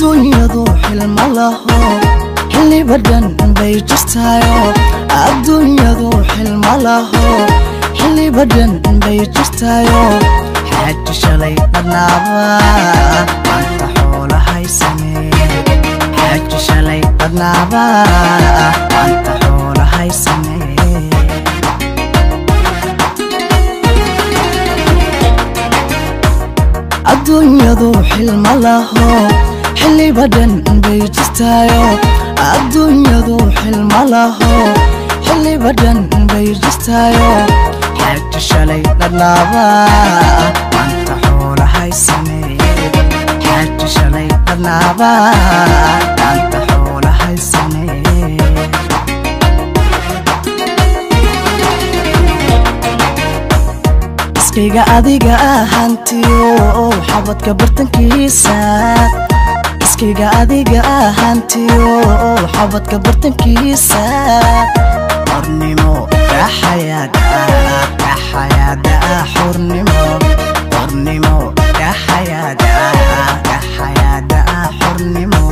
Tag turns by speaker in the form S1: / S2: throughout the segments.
S1: Adduunyadu xilma laho, xilli badhan bay jirtaayo. Adduunyadu xilma laho, xilli badhan bay jirtaayo. Xaaji shalay badnaaba maanta xoolahaysane. Xaaji shalay badnaaba maanta xoolahaysane. Adduunyadu xilma laho, xilli badhan bay jirtaayo. Adduunyadu xilma laho, xilli badhan bay jirtaayo. Xaaji shalay badnaaba maanta xoolahaysane. Xaaji shalay badnaaba maanta xoolahaysane. Iskayga adiga ahantiyo xabadka bartankiisa. Iskayga adiga ahantiyo xabadka bartankiisa. Xornimo dhaxayaada, dhaxayaada xornimo. Xornimo dhaxayaada, dhaxayaada xornimo.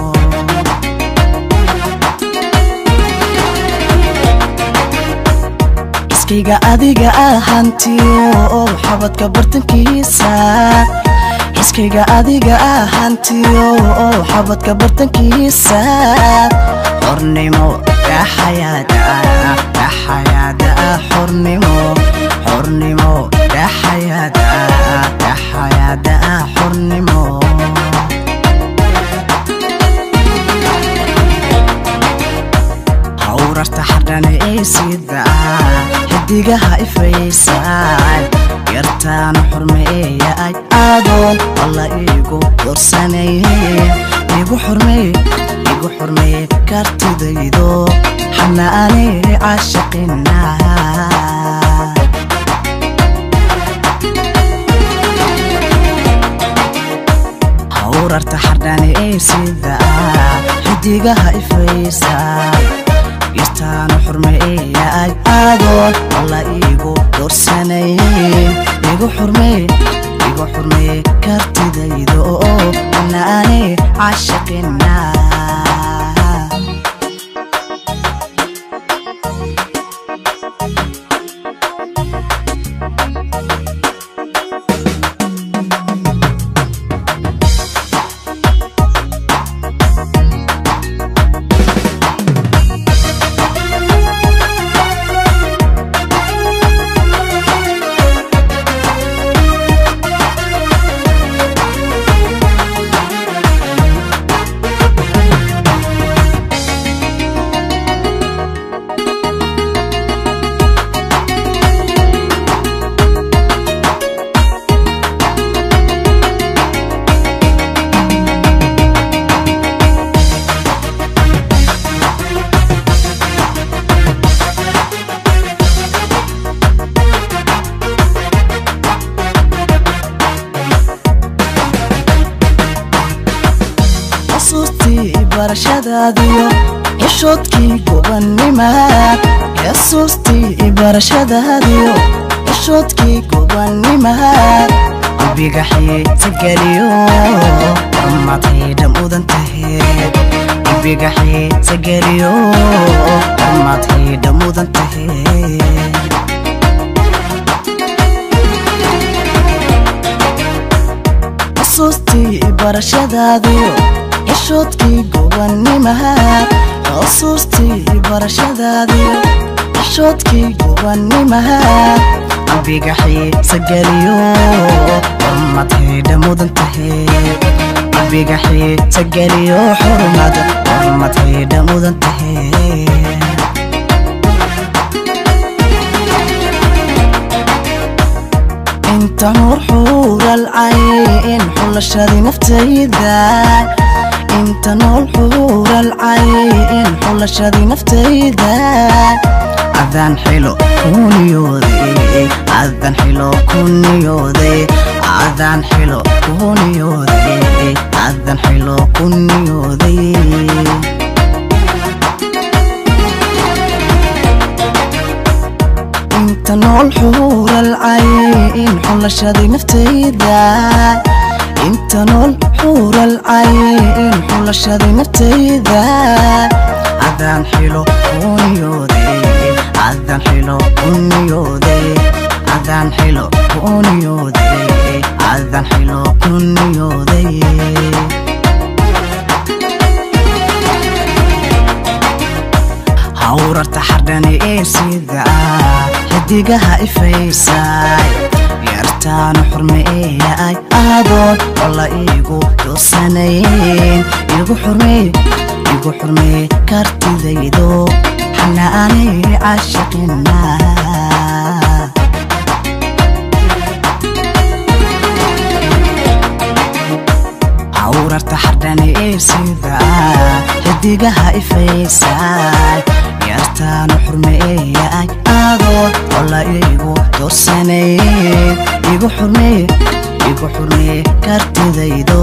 S1: Iskayga adiga ahantiyo xabadka bartankiisa. Iskayga adiga ahantiyo xabadka bartankiisa. Xornimo dhaxayaada, dhaxayaada xornimo. Xornimo dhaxayaada, dhaxayaada xornimo. Hawrarta xadhana ee sida xidigaha ifaysan, yartaana xurmeeyay adoon alla iigu doorsanay. Igu xurmeey, igu xurmeey kartidaydo xanaane caashaqina. Hawrarta xadhana ee sida xidigaha ifaysan, yartaana xurmeeyay adoon alla iigu doorsanay. Igu xurmeey, igu xurmeey kartidaydo xanaane caashaqina. Xusuustii barashadaadiyo xishoodkii gobanimaad. Xusuustii barashadaadiyo xishoodkii gobanimaad. Qalbiga xiisa geliyo xurmad xiidha mudan tahe. Qalbiga xiisa geliyo xurmad xiidha mudan tahe. Xusuustii barashadaadiyo xishoodkii gobanimaad. Xusuustii barashadaadiyo xishoodkii gobanimaad. Qalbiga xiisa geliyo xurmad xiidha mudan tahe. Qalbiga xiisa geliyo xurmad, xurmad xiidha mudan tahe. Inta nuur xuural cayn xulashadii naftayda. Inta nool xuural cayn xulashadii naftayda. Adaan xilo kuniyooday, adaan xilo kuniyooday, adaan xilo kuniyooday, adaan xilo kuniyooday. Inta nool xuural cayn xulashadii naftayda. Inta nool Xuural cayn, xulashadii naftayda, adaan xilo kuniyooday, adaan xilo kuniyooday, adaan xilo kuniyooday, adaan xilo kuniyooday. Hawrarta xardhani ee sida xidigaha ifaysay, yartaanu xurmeeyay adoon qolla iigu doosanayn. Igu xurmee, igu xurmee kartidaydo, xanaanay caashiqina. Hawrarta xardhani ee sida xidigaha ifaysay, yartaanu xurmeeyay adoon qolla iigu doorsanayn. Igu xurmee, igu xurmee kartidaydo,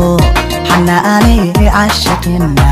S1: xanaanay caashiqina.